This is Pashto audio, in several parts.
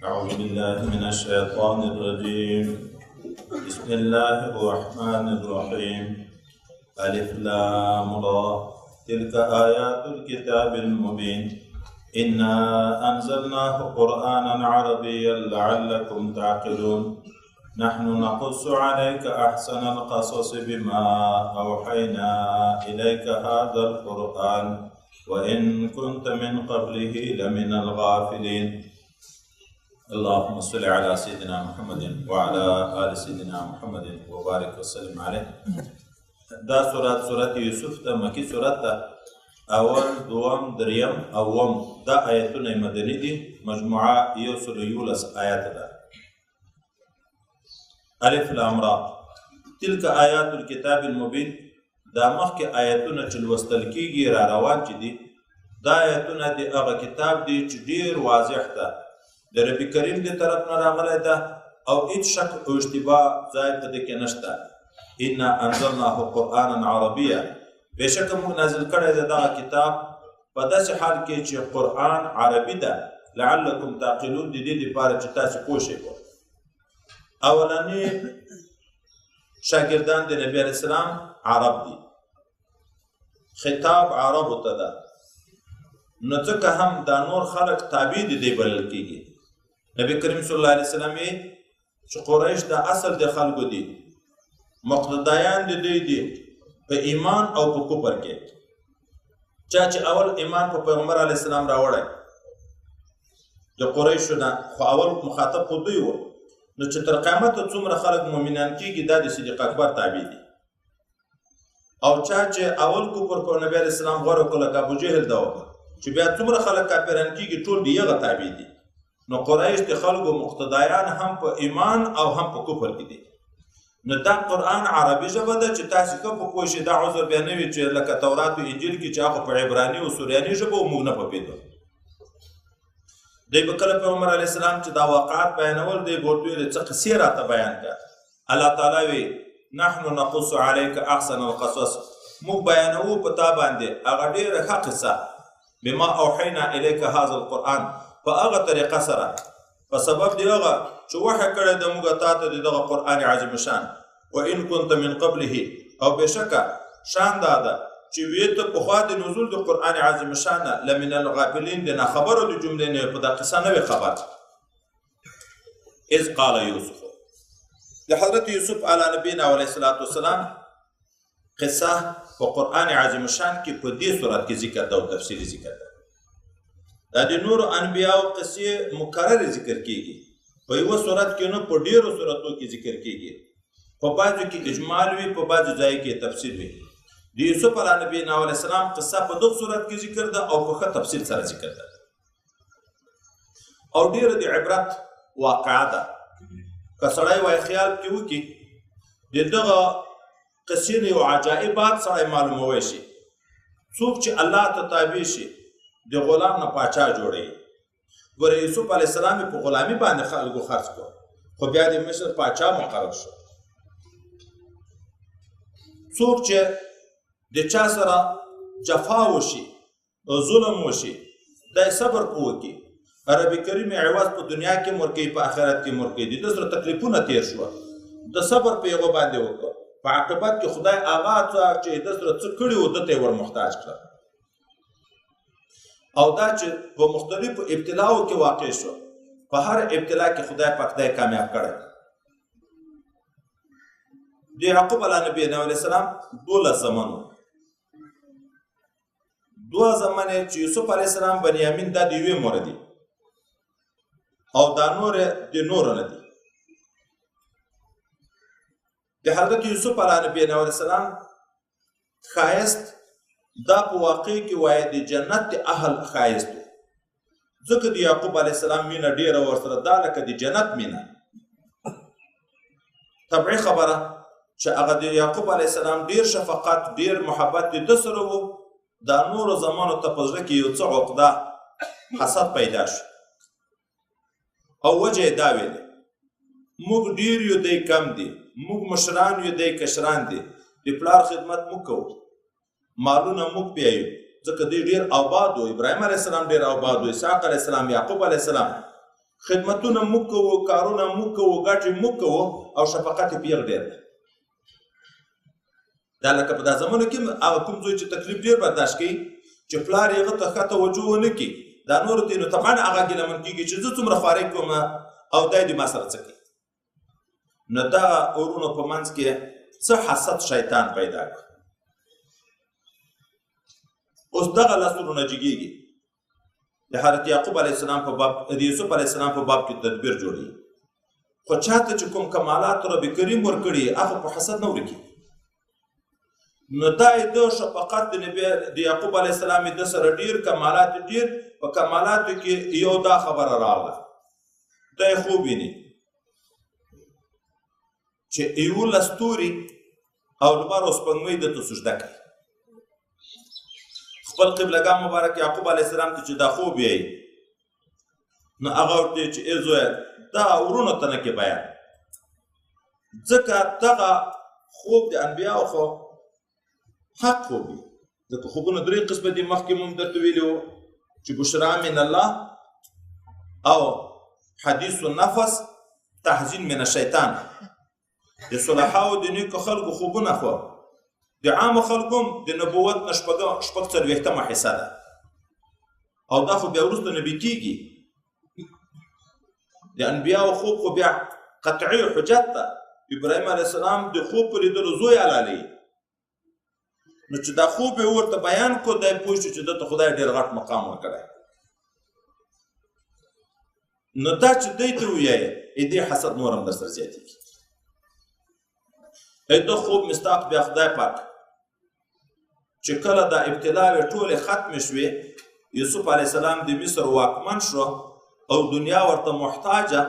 أعوذ بالله من الشيطان الرجيم. بسم الله الرحمن الرحيم. ألف لام را، تلك آيات الكتاب المبين. إنا أنزلناه قرآنا عربيا لعلكم تعقلون. نحن نقص عليك أحسن القصص بما أوحينا إليك هذا القرآن وإن كنت من قبله لمن الغافلين. اللهم صل على سيدنا محمد وعلى آل سيدنا محمد وبارك وسلم عليه. دا سورت سورت یوسف ده، مکی سورت ده. اول، دوم، دریم، اوم دا آیتونه مدني دي. مجموعه 111 آیات ده. الف لام را، تلک آیات الكتاب المبین. دا مخکې آیتونه چې لوستل کېږي را روان چې دي، دا آیتونه د هغه کتاب دی چې ډېر واضح ده، د رب کریم د طرف نه راغلی ده او هیڅ شک او اشتباه ځای په دې کې نشته. انا انزلناه قرآنا عربیا، بېشکه موږ نازل کړی دی دغه کتاب په داسې حال کې چې قرآن عربي ده، لعلکم تعقلون، د دې دپاره چې تاسې پوه شئ. اولني شاګردان د نبی علیه السلام عرب دي، خطاب عربو ته ده، نو ځکه هم دا نور خلک تابع دي دی بلل کېږي. نبی کریم صلی الله علیه وسلم یې چې قریش د اصل د خلکو دي، مقتدیان د دوی دي په ایمان او په کفر کې. چا چې اول ایمان په پیغمبر علیه السلام راوړی د قریشو نه، خو اول مخاطب خو دوی وو، نو چې تر قیامته څومره خلک مؤمنان کېږي دا د صدیق اکبر تابع دي. او چا چې اول کفر په نبی علیه السلام غوره کړ لکه ابو جهل دا وکړه، چې بیا څومره خلک کافران کېږي ټول د هغه تابع دي. نو قریش د خلکو مقتدیان هم په ایمان او هم په کفر کې دي. نو دا قرآن عربي ژبه ده چې تاسې ښه په پوه شئ، دا عذر بیا نه وي چې لکه تورات او انجیل کې چې هغه په عبراني او سوریاني ژبه وو موږ نه پوهېدو. دی به کله پیغمبر علیه السلام چې دا واقعات بیانول، دی به ورته ویل څه قصې راته بیان کړه. الله تعالی وی نحن نقص علیک احسن القصص، موږ بیانوو په تا باندې هغه ډېره ښه قصه، بما اوحینا الیک هذا القرآن، په هغه طریقه سره، په سبب دی هغه چې وحی کړی ده موږ تا ته د دغه قرآن عظیم شان. وان كنت من قبله، او بېشکه شان دا ده چې وې ته پخوا د نزول د قرآن عظیم شان نه لمن الغافلین، د ناخبرو د جملې نه په دا قصه نه وې خبر. اذ قال یوسف، د حضرت یوسف علی نبینا علیه الصلاة والسلام قصه په قرآن عظیم شان کې په دې صورت کې ذکر ده او تفصیلي ذکر ده. دا د نورو انبیاو قصې مکررې ذکر کېږي، په یوه صورت کې نه، په ډېرو صورتو کې ذکر کېږي. په بعضو کې اجمال وي، په بعضو ځای کې تفصیل وي. د یوسف علیه نبینا علیه السلام قصه په دغه صورت کې ذکر ده او په ښه تفصیل سره ذکر ده، او ډېره د عبرت واقعه ده. که سړی وایي خیال پکې وکړي، د دغه قصې نه یو عجایبات سړی معلوموی شي. څوک چې الله ته تابع شي د غلام نه پاچا جوړوي. ګوره یوسف علیه السلام یې په غلامي باندې خلکو خرڅ کړ، خو بیا د مصر پاچا مقرر شو. څوک چې د چا سره جفا وشي، ظلم وشي، دی صبر په وکړي، رب کریم عوض په دنیا کې هم ورکوي، په آخرت کې هم ورکوي. د ده سره تکلیفونه تېر شوه، د صبر په هغه باندې وکړه، په عاقبت کې خدای هغه څه چې ده سره څه کړي وو ده ته یې ورمحتاج کړه. او دا چې په مختلفو ابتلاو کې واقع شو، په هر ابتلا کې خدای پاک دی کامیاب کړی. د یعقوب علیه نبینا علیه السلام 12 زمن وو. دوه زمن چې یوسف علیه السلام بنیامین دا د یوې مور دي او دا نور د نورو نه دي. د حضرت یوسف علیه نبینا علیه السلام ښایست دا په واقع کې وایي د جنت د اهل ښایست و، ځکه د یعقوب علیه السلام مینه ډېره ورسره دا لکه د جنت مینه. طبعي خبره چې هغه د یعقوب علیه السلام ډېر شفقت، ډېر محبت د ده سره و، دا نورو زمانو ته په زړه کې یو څه عقده حسد پیدا شو. او وجه یې دا ویلې، موږ ډېر یو دی کم دي، موږ مشران یو دی کشران دي، د پلار خدمت موږ کوو، مالونه موږ پیایو، ځکه دوی ډېر آباد وو. ابراهیم علیه السلام ډېر آباد وو، اسحاق علیه السلام، یعقوب علیه السلام. خدمتونه موږ کوو، کارونه موږ کوو، ګټې موږ کوو، او شفقت یې پېغ ډېر دی. دا لکه په دا زمانو کې هغه کوم ځای چې تکلیف ډېر برداشت کوي، چې پلار یې هغه ته ښه توجه ونه کړي، دا نورو ته نو طبعا هغه ګیله من کېږي چې زه څومره خوارۍ کوم او دی دې ما سره څه کوي. نو دغه ورونو په منځ کې څه حسد شیطان پیدا کړ. اوس دغه لس ورونه جګېږي، د حضرت یعقوب علیه السلام په باب، د یوسف علیه السلام په باب کې تدبیر جوړوي. خو چاته چې کوم کمالات رب کریم ورکړي هغه په حسد نه ورکي. نو دا یې د شفقت د نبی د یعقوب علیه السلام د سره ډېر کمالات، ډېر په کمالاتو کې یو دا خبره راغله، دا یې خوب ویني چې یولس ستوري او لمر او سپوږمۍ ده ته سجده کوي. خپل قبلګاه مبارک یعقوب علیه السلام ته چې دا خوب یې، نو هغه ورته چې ای زویه دا ورونو ته نه کې بیان، ځکه دغه خوب د انبیاو خو حق خوب وي. ځکه خوبونه درې قسمه دي، مخکې مونږ درته ویلي وو چې بشرا من الله او حدیث النفس تحزین من الشیطان. د صلحاو د نیکو خلکو خوبونه خو د عامو خلکو هم د نبوت نه 46مه حصه ده، او دا خو بیا وروسته نبي کېږي. د انبیاو خوب خو بیا قطعي حجت ده. ابراهیم علیه السلام د خوب په لیدلو زوی حلالوي. نو چې دا خوب یې ورته بیان کړو، دی پوه شو چې ده ته خدای ډېر غټ مقام ورکړی. نو دا چې دی ته ووایې، دې حسد نور هم در سره زیاتېږي. د خوب مصداق بیا خدای پاک چې کله دا ابتلاوې ټولې ختمې شوې، یوسف علیه السلام د مصر واکمن شو او دنیا ورته محتاجه،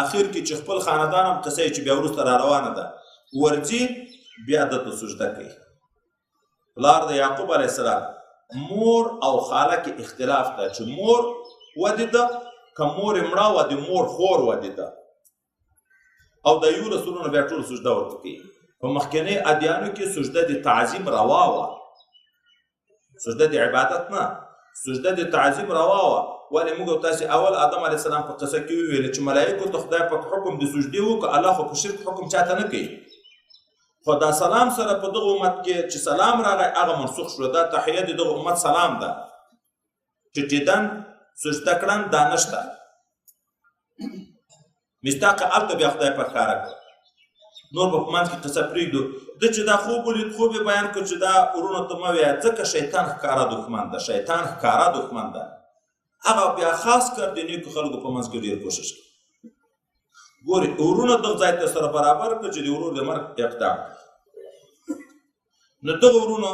اخر کې چې خپل خاندان هم قصه یې چې بیا وروسته را روانه ده ورځي، بیا ده ته سجده کوي. پلار د یعقوب علیه السلام مور او خاله کې اختلاف ده چې مور ودیده که مور یې مړه وه، د مور خور ودیده، او د یو رسولونو بیا ټول سجده ورته کوي. په مخکنۍ ادیانو کې سجده د تعظیم روا وه، سجده د عبادت نه، سجده د تعظیم روا وه. ولې موږ او تاسې اول آدم علیه السلام په قصه کې وویل چې ملایکو ته خدای پاک حکم د سجدې وکړ، الله خو په شرک حکم چاته نه کوي. خو دا سلام سره په دغه امت کې چې سلام راغی هغه منسوخ شو. دا تحیه د دغه امت سلام ده، ټیټېدن سجده کړن دا نشته. مصداق هلته بیا خدای پاک ښکاره کړ. نور به په منځ کې قصه پرېږدو. ده چې دا خوب ولید، خوب یې بیان کړ چې دا ورونو ته مه وایه، ځکه شیطان ښکاره دښمن ده، شیطان ښکاره دښمن ده. هغه بیا خاص کر د نیکو خلکو په منځ کې ډېر کوشش کوي. ګورې ورونه دغه ځای ته سره برابر کړ چې د ورور د مرګ اقدام. نو دغه ورونو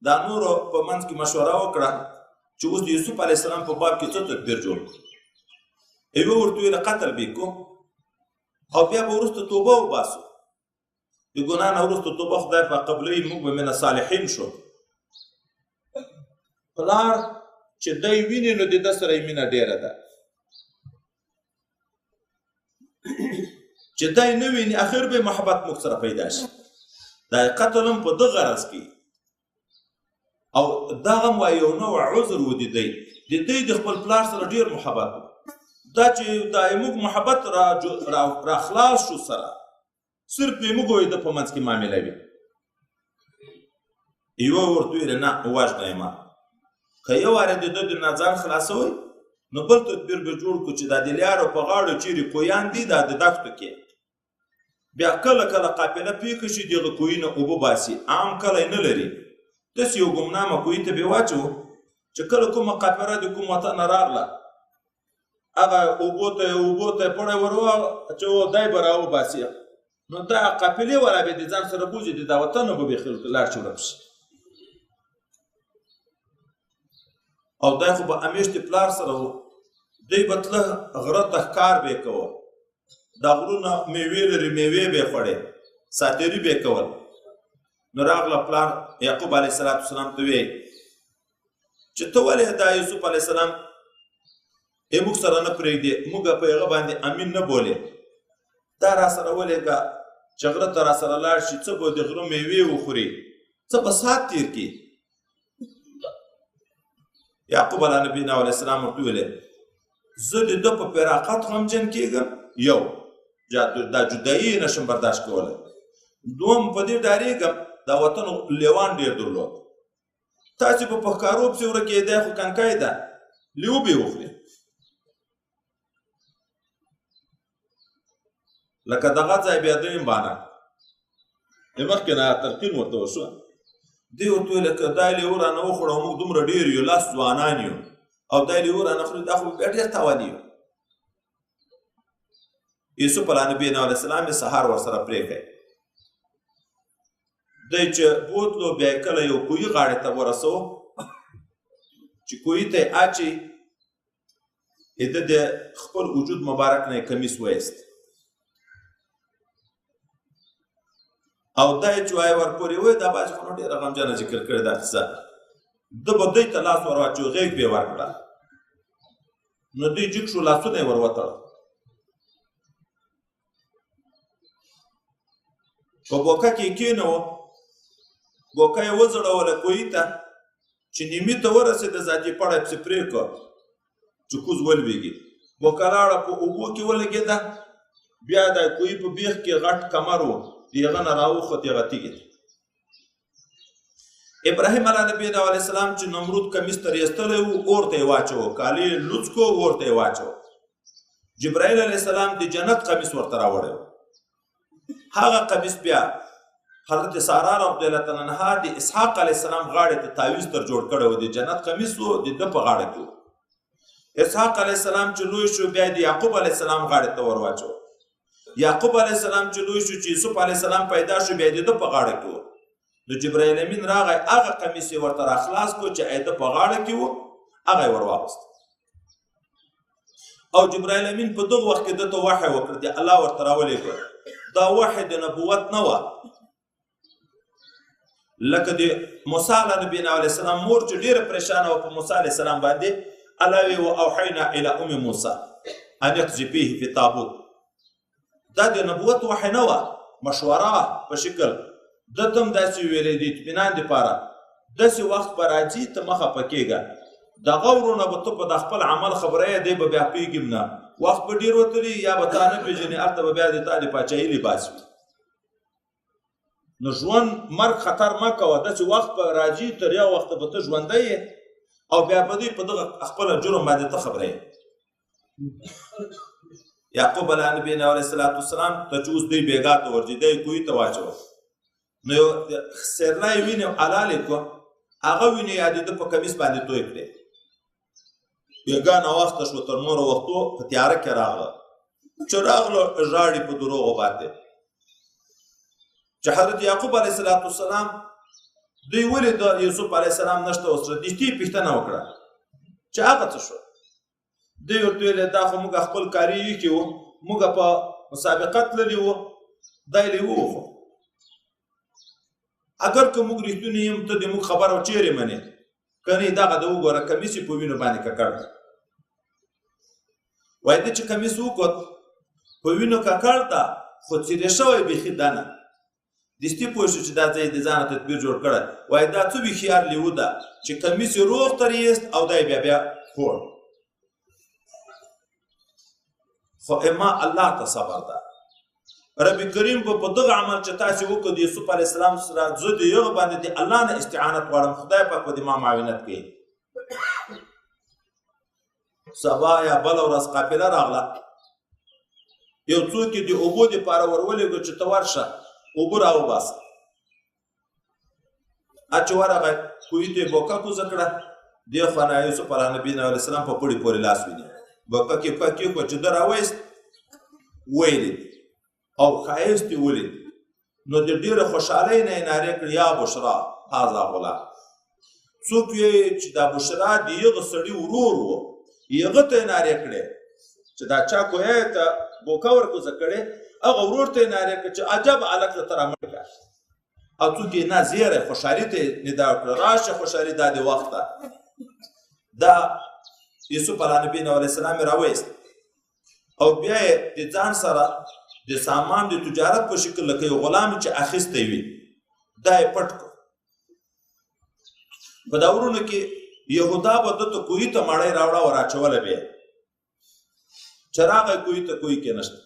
دا نورو په منځ کې مشوره وکړه چې اوس د یوسف علیه السلام په باب کې څه تدبیر جوړ کړو. یوه ورته ویل قتل به یې کړو او بیا به وروسته توبه وباسو، د ګناه نه وروسته توبه خدای پاک قبلوي، موږ به من صالحین شو. پلار چې دی ویني نو د ده سره یې مینه ډېره ده، چې دی نه ویني اخر به محبت موږ سره پیدا شي. دا یې قتل هم په ده غرض کوي، او دغه هم وایي یو نوع عذر و د دی، د دی د خپل پلار سره ډېر محبت و. دا چې دا یې موږ محبت را خلاص شو سره، صرف یې موږ وایي د په منځ کې معامله وي. یوه ورته وویل نه وژنه یې ما، که یو وارې د ده د نه ځان خلاصوئ نو بل تدبیر به جوړ کړو چې دا د لیارو په غاړو چیرې کویان دي دا د دښتو کې، بیا کله کله قافله پېښه شي دغه کویي نه اوبه باسي، عام کلی نه لري، داسې یو ګمنامه کویي ته به یې واچوو چې کله کومه قافله د کوم وطن نه راغله هغه اوبو ته یې پړی ور واچوو، دی به راوباسي. نو دا قافلې والا به د ځان سره بوځي، د دا وطن به بېخي لاړ شي ورک شي. او دی خو به همیش د پلار سره و، دی به تله غره ته ښکار به یې کوه، دا غرونه میوې لري، میوې به یې خوړې، ساتېري به یې کول. نو راغله پلار یعقوب علیه السلام ته ویې چې ته ولې دا یوسف علیه السلام یې موږ سره نه پرېږدې، موږ په هغه باندې امین نه بولې، دا را سره ولېږه چې غره ته را سره لاړ شي، څه به د غره میوې وخوري، څه به سات تېر کړي. یعقوب علیه نبینا علیه السلام ورته ویلې زه د ده په فراقت غمجن کېږم، یو دا جدایي یې نشم برداشت کولی، دوم په دې ډارېږم دا وطن لیوان ډېر درلود، تاسې به په ښکارو پسې ورکې، دی خو کنکی ده، لیو به یې وخوري. لکه دغه ځای بیا دویم بانه د مخکې نه تلقین ورته وشو. دی ورته ویل که دا لیو رانه وخوړه، موږ دومره ډېر یو، لس ځوانان یو، او دا لیو رانه خوري، دا خو بیا ډېر تاواني یو. یوسف علیه نبینا علیه السلام یې سهار ورسره پرې کړی. دی چې بوتلو بیا یې کله یو کوهي غاړې ته ورسو، چې کوهي ته یې اچي، ده د خپل وجود مبارک نه یې کمیس وایست او دا یې چې وایي ورپورې وایي. دا بعضې خو نو ډېره غمجنه ذکر کړې دا قصه. ده به دوی ته لاس ور واچو، غېږ به یې ورکړه، نو دوی جګ شو، لاسونه یې ور وتړل. په بوکه کې یې کښېنوه، بوکه یې وځړوله کوهي ته، چې نیمي ته ورسېده ذاتي پړی پسې پرې کړ چې کوز ولوېږي. بوکه لاړه په اوبو کې ولګېده، بیا د کوهي په بیخ کې غټ کمر و، د هغه نه راوخوت هغه تیږې ته. ابراهیم علیه نبینا علیه السلام چې نمرود کمیس تر ایستلی و، اور ته یې واچوه، کالي یې لوڅ کړو، اور ته یې واچوه. جبرائیل علیه السلام د جنت قمیص ورته راوړی و. هغه قمیص بیا حضرت سارا رضی الله تعالی عنها د اسحاق علیه السلام غاړې ته تعویذ تر جوړ کړی و، د جنت قمیص و، د ده په غاړه کې و. اسحاق علیه السلام چې لوی شو، بیا د یعقوب علیه السلام غاړې ته ور واچوه. یعقوب علیه السلام چې لوی شو، چې یوسف علیه السلام پیدا شو، بیا د ده په غاړه کې و. نو جبرائیل امین راغی، هغه قمیص یې ورته راخلاص کړو چې د په غاړه کې و، هغه یې ور واغوست. او جبرائیل امین په دغه وخت کې ده ته وحی وکړه، د الله ورته راولېږه. دا وحی د نبوت نه وه، لکه د موسی علیه نبینا علیه السلام مور چې ډېره پریشانه وه په موسی علیه السلام باندې، الله وی و اوحینا الی ام موسی ان اقذفیه فی تابوت. دا د نبوت وحی نه وه، مشوره په شکل ده ته هم داسې ویلې د اطمینان دپاره، داسې وخت به راځي ته مه خفه کېږه، دغه ورونه به ته په د خپل عمل خبره یې، دی به بیا پوهېږي هم نه، وخت به ډېر وتلي یا به تا نه پېژني، هلته به بیا د تا د پاچاهي لباس وي. نو ژوند مرګ خطر مه کوه، داسې وخت به راځي تر یو وخته به ته ژوندی یې او بیا به دوی په دغه خپله جرم باندې ته خبره یې. یعقوب علیه نبینا علیه الصلاة والسلام ته چې اوس دوی بېګا ته ورځي، دی کوهي ته واچوه، نو یو سرلی وینې حلال یې کړو، هغه وینې یا د ده په کمیس باندې توی کړې. بېګا ناوخته شوه، تر نورو وختو په تیاره کې راغله، چې راغله ژاړي په دروغو باندې. چې حضرت یعقوب علیه الصلاة والسلام دوی ولې د یوسف علیه السلام نشته ورسره، دښتې یې پوښتنه وکړه چې هغه څه شو. دوی ورته ویل دا خو موږ خپل کاري ایښي وو، موږ په مسابقه تللي وو، دا یې له وخو. اګر که موږ رښتوني یم، ته د موږ خبره چیرې منې؟ که نه دغه د وګوره کمیس یې په وینو باندې ککړ دی. وایي ده چې کمیس وکوت په وینو ککړ ده، خو څیرې شوی بیخي دنه. دستي پوه شو چې دا ځای د ځانه تدبیر جوړ کړی. وایي دا څه هوښیار لیوه ده چې کمیس یې روغ تر ایست او دا یې بیا بیا خوړ. خو اما الله ته صبر ده. رب کریم په دغه عمل چې تاسې وکړو د یوسف علیه السلام سره، زه د هغه باندې د الله نه استعانت غواړم، خدای پاک به د ما معاونت کوي. سبا یا بله ورځ قافله راغله، یو څوک یې د اوبو دپاره ور ولېږه چې ته ورشه اوبه راوباسه. چې ورغی کوهي ته یې بوکه کوزه کړه، دې خوا نه یوسف علیه نبینا علیه السلام په پړي پورې لاس ویني، بوکه کې پښه کېښوده، چې ده راوایست ویلید او ښایست یې ولید، نو د ډېرې خوشحالۍ نه یې نارې کړې یا بشرا هذا غلام. څوک یې چې دا بشرا د هغه سړي ورور و، هغه ته یې نارې کړې چې دا چا کوی ته بوکه ورکوزه کړې، هغه ورور ته یې نارې کړې چې عجب هلک ته رامړ کړه. او څوک یې نه زیری خوشحالي ته یې ندا وکړه، راشه خوشحالي دا د وخت ده. دا یوسف علیه نبینا علیه السلام یې راوایست او بیا یې د ځان سره د سامان د تجارت په شکل لکه یو غلام چې اخیستی وي، دا یې پټ کړ. په دا ورونو کې یهودا به ده ته کوهي ته مړی راوړه او راچوله به یې. چې راغی کوهي ته، کوهي کې نشته.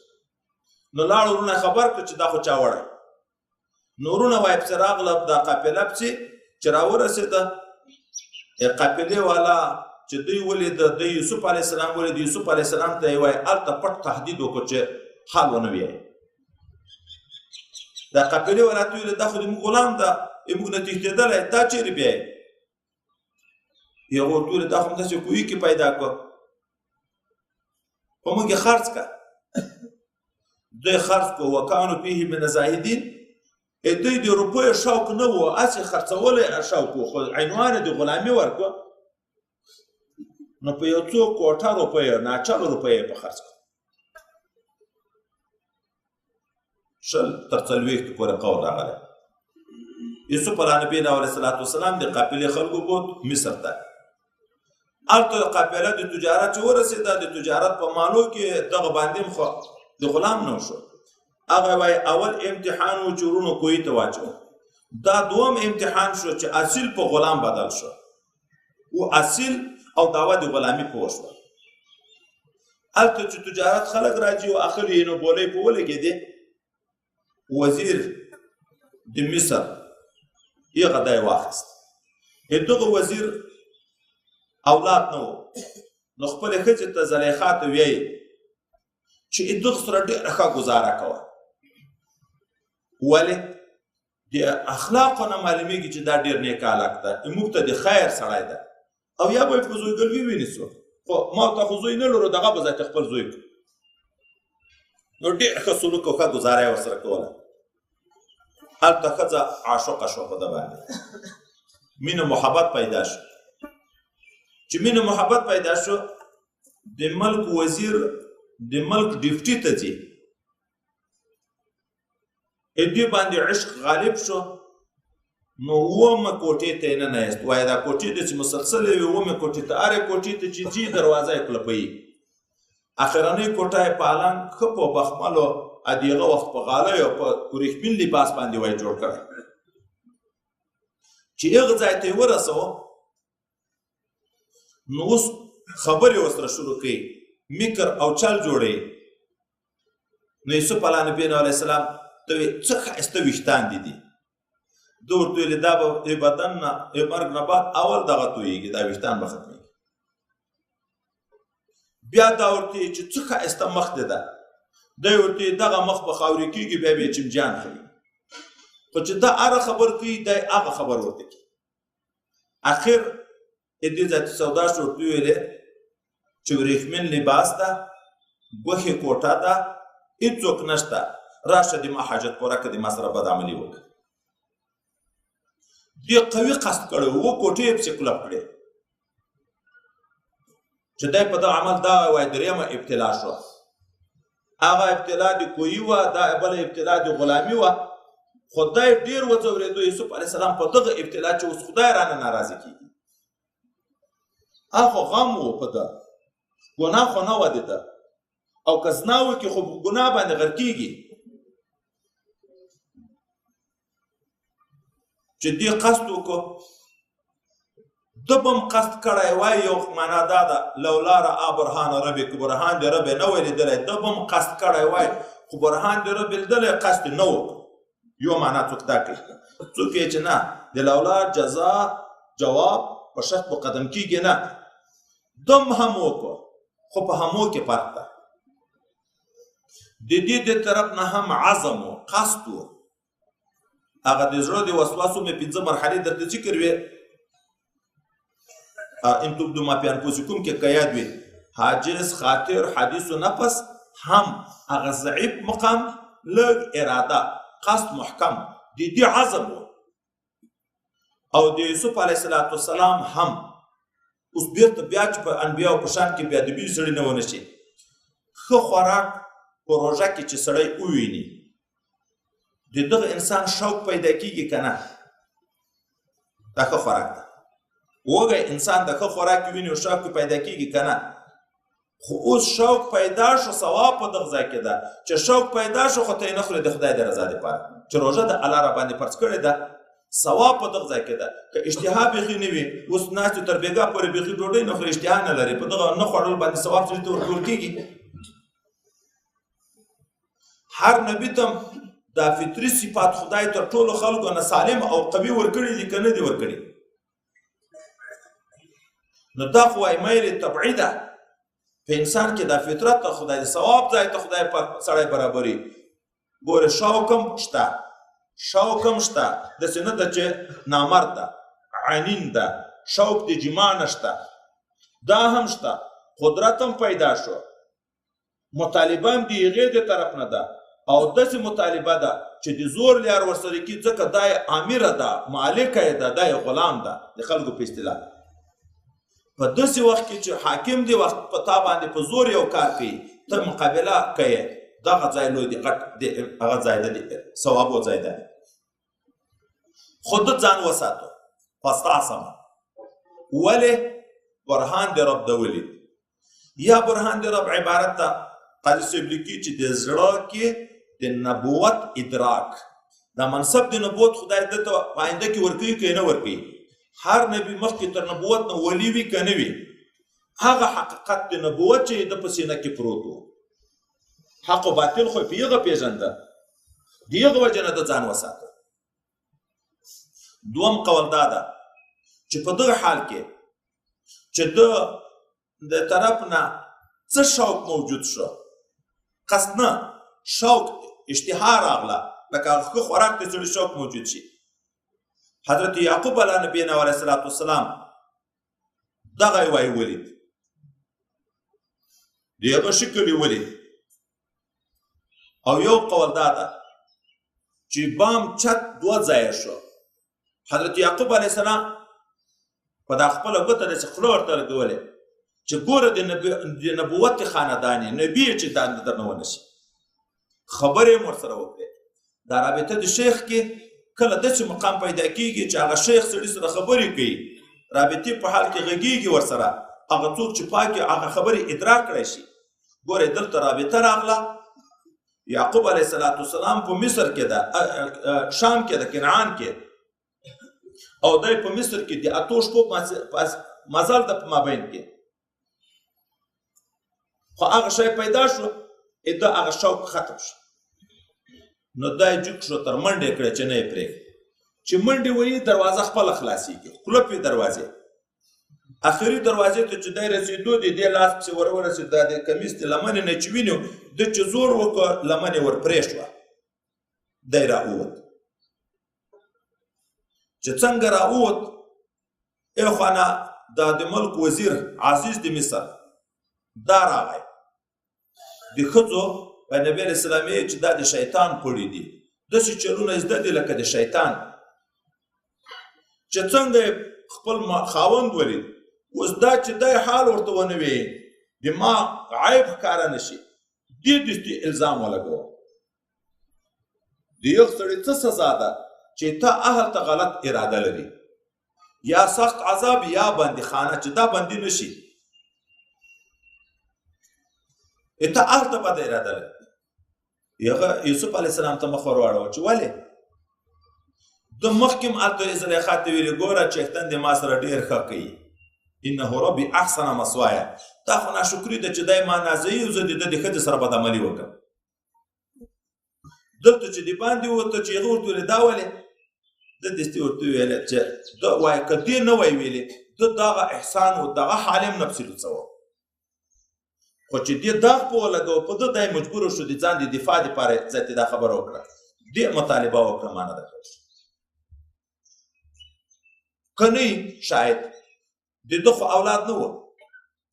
نو لاړ وروڼه خبر کړ چې دا خو چا وړی. نو وروڼه وایي پسې راغله دا قافله پسې چې راورسېده، قافلې والا چې دوی ولید، دوی یوسف علیه السلام ولید، یوسف علیه السلام ته یې وایي هلته پټ تهدید وکړو چې حال ونه ویایي. دا قافلې والا ته ویل دا خو د موږ غلام ده، موږ نه تښتېدلی، دا چېرې بیایي؟ هغه ورته وویل دا خو همداسې کوهي کې پیدا کړو، په موږ یې خرڅ کړه. دوی خرڅ کړو، وکانو فیه من زاهدین. دوی د روپیو شوق نه و، هسې خرڅولی شوق و، خو عنوان یې د غلامي ورکړو. نو په یو څو کوټه روپیو، ناچله روپۍ یې په خرڅ کړو، 20 تر 40 پورې قول راغلی. یوسف علیه نبینا علیه الصلاة والسلام د قافلې خلکو بوت مصر ته. هلته قافله د تجارت چې ورسېده، د تجارت په مالو کې دغه باندې هم خو د غلام نه شو. هغه وایي اول امتحان و چې وروڼو کوهي ته واچو، دا دوم امتحان شو چې اصیل په غلام بدل شو، او اصیل او دعوه د غلامي پوه شوه. هلته چې تجارت خلک راځي او اخلي یې، نو بولۍ په ولګېدې. وزیر د مصر هغه دی واخیست. دغه وزیر اولاد نه و، نو خپلې ښځې ته زلیخا ته ویایي چې دغه سره ډېره ښه ګزاره کوه. ولې؟ د اخلاقو نه معلومیږي چې دا ډېر نیک هلک ده، موږ ته د خیر سړی ده، او یا به یې په زویګلوي ونیسو، خو ما ته خو زوی نه لرو، دغه به ځای ته خپل زوی کړو. نو ډېر ښه سلوک او ښه ګزاره یې ورسره کوله. هلته ښځه عاشقه شوه په ده باندې، مینه محبت پیدا شو. چې مینه محبت پیدا شو، د ملک وزیر د ملک ډیپټي ته ځي، دې باندې عشق غالب شو. نو اوومه کوټې ته یې ننه ایست، وایي دا کوټې ده چې مسلسلې وي، اوومې کوټې ته، هرې کوټې ته چې ځي دروازه یې کلپوي. اخرنۍ کوټه یې پالنګ ښه په بخملو ادیغه وخت په غالیو او په ورېښمین لباس باندې وایي جوړ کړی. چې هغه ځای ته یې ورسوه، نو اوس خبرې ورسره شروع کوي، مکر او چل جوړوي. نو یوسف علیه نبینا علیه السلام ته وایي څه ښایسته ویښتان دي دي. ده ورته ویلي دا به د بدن نه د مرګ نه بعد اول دغه تویېږي، دا ویښتان به ختمېږي. بیا دا ورته چې څه ښایسته مخ دی ده، دی ورته دغه مخ به خاورې کېږي، بیا به یې چمجان خوري. خو چې دا هره خبر کوي، دی هغه خبر ورته کوي. اخر دې ځای ته سودا شو، ورته وویلې چې ورېښمین لباس ده، غوښې کوټه ده، هېڅوک نشته، راشه د ما حاجت پوره کړه، د ما سره بدعملي وکړه. دې قوي قصد کړی و، کوټې یې پسې کلپ کړې. چې دی په دغه عمل دا وایي درېیمه ابتلا شوه. هغه ابتلا د کوهي وه، دا بله ابتلا د غلامي وه. خدای ډېر وځورېدو یوسف علیه السلام په دغه ابتلا چې اوس خدای رانه ناراضي کېږي. هغه خو غم و په ده، ګناه خو نه وه د ده، او که زنا وکړي خو په ګناه باندې غرقېږي. چې دې قصد وکړو، ده به هم قصد کړی وای. یو معنا دا ده لولا رأى برهان ربي، که برهان د رب نه وای لیدلی، ده به هم قصد کړی وای، خو برهان د رب لیدلی قصد نه وکړو. یو معنا څوک دا کوي، څوک یې چې نه د لولا جزا جواب په شرط مقدم کېږي نه، دم هم وکړو، خو په همو کې فرق ده. د دې د طرف نه هم عزم و قصد و. هغه د زړه د وسواسو مې 5 مرحلې درته ذکر وې، ان تبدو ما فی انفسکم کې که یاد وي، حاجز، خاطر، حدیث و نفس، هم هغه ضعیف مقام، لږ اراده، قصد محکم، د دې عزم و. او د یوسف علیه السلام هم اوس بیرته بیا چې په انبیاو په شان کې بیا د بي سړي نه ونه شي، ښه خوراک په روژه کې چې سړی وویني، د دغه انسان شوق پیدا کېږي که نه؟ دا ښه خوراک ده. وږی انسان د ښه خوراک ویني او شوق پیدا کېږي که نه؟ خو اوس شوق پیدا شو، ثواب په دغه ځای کې ده چې شوق پیدا شو، خو ته یې نه خورې د خدای د رضا دپاره، چې روژه د الله را باندې فرض کړې ده. ثواب په دغه ځای کې ده. که اشتها بیخي نه وي، اوس ناست تر بېګا پورې بیخي ډوډۍ نه خوري، اشتها نه لري، په دغه نه خوړلو باندې ثواب سړي ته ورکول کېږي. هر نبي ته دا فطري صفات خدای تر ټولو خلکو نه سالم او قوي ورکړي دي که نه دي ورکړي؟ نو دا خو وایي میل طبعي ده په انسان کې، دا فطرت ته خدای د ثواب ځای ته خدای پاک سړی برابري. ګوره شوق هم شته، شوق هم شته، داسې نه ده چې نامرد ده، عنین ده، شوق د جما نشته، دا هم شته، قدرت هم پیدا شو، مطالبه هم د هغې د طرف نه ده، او داسې مطالبه ده چې د زور لیار ورسره کي، ځکه دا یې امره ده، مالکه یې ده، دا یې غلام ده د خلکو په اصطلاح. په داسې وخت کې چې حاکم دی وخت په تا باندې په زور یو کار کوي، ته مقابله کوې، دغه ځای لوی دی، غټ دی، هغه ځای دی، ثواب ځای دی. خو ده ځان وساتو فاستعصم. ولې؟ برهان د رب د ولید، یا برهان د رب عبارت ده، قاضي صاحب لیکي چې د زړه کې د نبوت ادراک، دا منصب د نبوت خدای ده ته په آینده کې ورکوي که نه ورکوي؟ هر نبی مخکې تر نبوت نه ولی وي که نه وي؟ هغه حقیقت د نبوت چې د په سینه کې پروت و، حق او باطل خو په هغه پېژنده، د هغه وجه نه د ځان وساته. دوم قول دا ده چې په دغه حال کې چې د طرف نه څه شوق موجود شو، قصد نه، شوق اشتها راغله، لکه ښه خوراک ته سړي شوق موجود شي. حضرت یعقوب علیه نبینا علیه الصلاة والسلام دغه یې وایي ولید، د هغه شکل یې ولید. او یو قول دا ده چې بام چت دوه ځایه شو، حضرت یعقوب علیه السلام په دا خپله ګوته داسې خوله ورته لګولې چې ګوره د نبوت خاندان یې، نبي یې چې دا درنه ونه شي. خبرې یې ورسره وکړې. دا رابطه د شیخ کې کله داسې مقام پیدا کېږي چې هغه شیخ سړي سره خبرې کوي، رابطې په حال کې غږېږي ورسره، هغه څوک چې پاک هغه خبرې ادراک کړی شي. ګورې دلته رابطه راغله، یعقوب علیه السلام په مصر کې ده، شام کې ده، کنعان کې، او دی په مصر کې د 8 شپو مزل ده په مابین کې، خو هغه شی پیدا شو، ده هغه شوق ختم شو. نو دا یې جوک شو، تر منډې کړې چې نه یې پرېږد، چې منډې وهي دروازه خپله خلاصېږي، قلف وي دروازې. اخري دروازې ته چې دی رسېدو، د دې لاس پسې ور ورسېد، دا د کمیس د لمنې نه چې وینو، ده چې زور وکړ لمنې ور پرې شوه، دی را ووت. چې څنګه را ووت، اخوا نه دا د ملک وزیر عزیز د مصر دا راغی، د ښځو په نبي علیه السلام یې چې دا د شیطان پړي دي، داسې چلونه یې زده دي لکه د شیطان. چې څنګه یې خپل خاوند ولید، اوس دا چې دی حال ورته ونه وي، د ما عیب ښکاره نه شي، دې دستي الزام ولګوه. د یو سړي څه سزا ده چې تا اهل ته غلط اراده لري، یا سخت عذاب یا بندیخانه چې دا بندي نه شي، ته اهل ته بده اراده لري. هغه یوسف علیه السلام ته مخ ور واړوه چې ولې؟ ده مخکې هم هلته زلیخا ته ویلي، ګوره چښتن دې ما سره ډېر ښه کوي، انه ربي احسن مثوایا، دا خو ناشکري ده چې دی ما نازوي او زه د ده د ښځې سره بدعملي وکړم. دلته چې د باندې ووته چې هغه ورته ویلې دا ولې؟ ده دستي ورته ویلې چې ده وایي که دې نه وای ویلې، ده دغه احسان او دغه حال هم نه پسې لوڅوه، خو چې دې داغ په ولګوه په ده، دی مجبور شو د ځان د دفاع دپاره ځای دا خبره وکړه، دې مطالبه وکړه ما نه ده کړې. که نه شاید د ده خو اولاد نه و،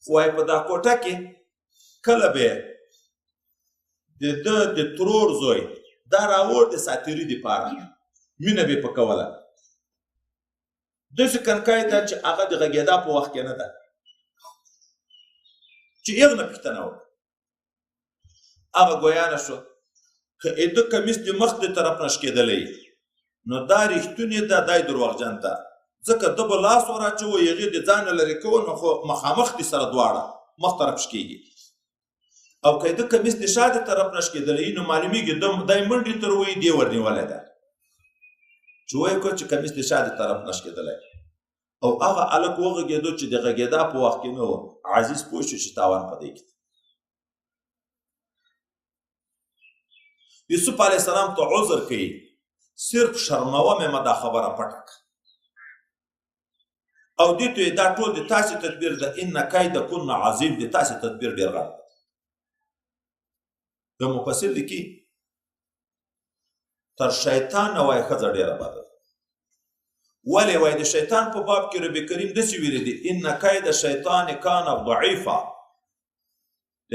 خو وایي په دا کوټه کې کله به د ده د ترور زوی دا راوړ د ساتیري دپاره، مینه به یې په کوله، داسې کنکای ده چې هغه د غږېدا په وخت کې نه ده، چې هغه نه پوښتنه وکړه. هغه ګویانه شو که د کمیس د مخ د طرف نه شکېدلی نو دا رښتونی ده، دی درواغجن ده، ځکه ده به لاس ور اچوه، هغې د ځان نه لرې کوه، نو خو مخامخ دي سره دواړه مخ طرف شکېږي، او که د کمیس د شا د طرف نه شکېدلی نو معلومېږي دی منډې تر وهي، دې ورنیولی ده. چې وایي کو چې کمیس د شا د طرف نه شکېدلی او هغه هلک وغږېدو چې د غږېدا په وخت کې نه و. عزیز پوه شو چې تاوان په دې کې. یوسف علیه السلام ته عذر کوي، صرف شرموه مې مه دا خبره پټه کړه، او دې ته دا ټول د تاسې تدبیر ده، ان کیدکن عظیم، د تاسې تدبیر ډېر غټ دی. د مفسر لیکي تر شیطان نه وایي ښځه ډېره بده ده. ولې؟ وایي د شیطان په باب کې رب کریم داسې ویلي دي، ان کید شیطان کان ضعیفا،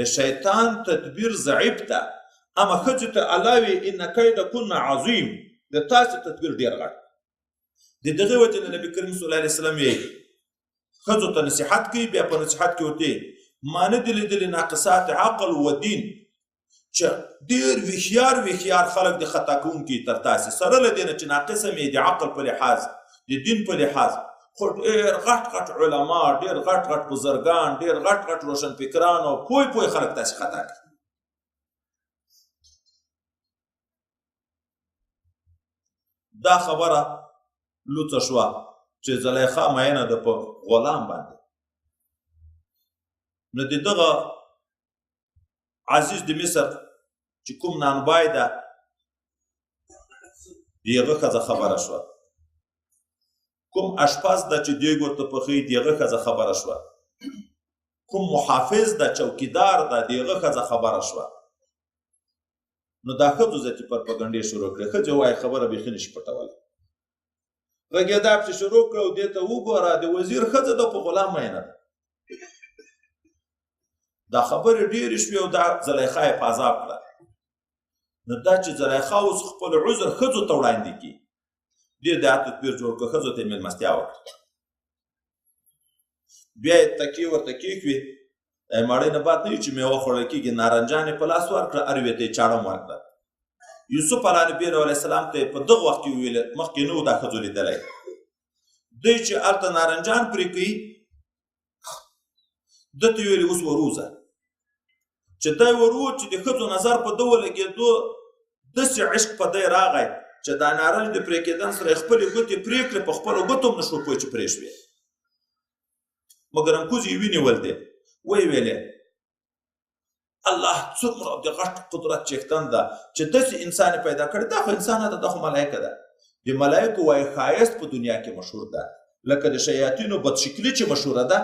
د شیطان تدبیر ضعیف ده، اما ښځې ته الله وي ان کیدکن عظیم، د تاسې تدبیر ډېر غټ. د دغې وجې نه نبي کریم صلی الله علیه وسلم یې ښځو ته نصیحت کوي، بیا په نصیحت کې ورته ما نه دي لیدلي ناقصات عقل و دین چې ډېر ویښیار ویښیار خلک د خطا کوونکي تر تاسې، سره له دې نه چې ناقصه مې د عقل په لحاظ، د دین په لحاظ، خو ډېر غټ غټ علما، ډېر غټ غټ بزرګان، ډېر غټ غټ روشنفکران او پوه پوه خلک تاسې خطا کوي. دا خبره لوڅه شوه چې زلیخا مینه ده په غلام باندې. نو د دغه عزیز د مصر چې کوم نانبای ده، د هغه ښځه خبره شوه، کوم اشپز ده چې دیګ ورته پخوي، د هغه ښځه خبره شوه، کوم محافظ ده، چوکیدار ده، د هغه ښځه خبره شوه. نو دا ښځو ذاتي پرپګنډې شروع کړې. ښځې وایي خبره بیخي نشي پټولی. غږېدا پسې شروع کړه او دې ته وګوره، د وزیر ښځه ده په غلام مینه ده. دا خبرې ډېرې شوې او دا زلیخا یې په عذاب کړه. نو دا چې زلیخا اوس خپل عذر ښځو ته وړاندې کړي، دې دا تدبیر جوړ کړ، ښځو ته یې مېلمستیا وکړه، بیا یې تکیې ورته کېښوې. ماړۍ نه باد نه وي چې مېوه خوړل کېږي، نارنجان یې په لاس ورکړه، اروې ته یې چاړه هم ورکړه. یوسف علیه نبي علیه السلام ته یې په دغه وخت کې وویل، مخکې نه و دا ښځو لیدلی، دوی چې هلته نارنجان پرې کوي، ده ته ویلي اوس وروځه. چې دی ورووت، چې د ښځو نظر په ده ولګېدو، داسې عشق په دی راغی چې دا نارنج د پرې کېدن سره یې خپلې ګوتې پرې کړې، په خپلو ګوتو هم نه شو پوه چې پرې شوې، مګر انکوزې یې ونیول دی. ویې ویلې الله څومره د غټ قدرت څښتن ده چې داسې انسان یې پیدا کړی، دا خو انسان نه ده، دا خو ملایکه ده. د ملایکو وایي ښایست په دنیا کې مشهور ده، لکه د شیاطینو بدشکلي چې مشهوره ده،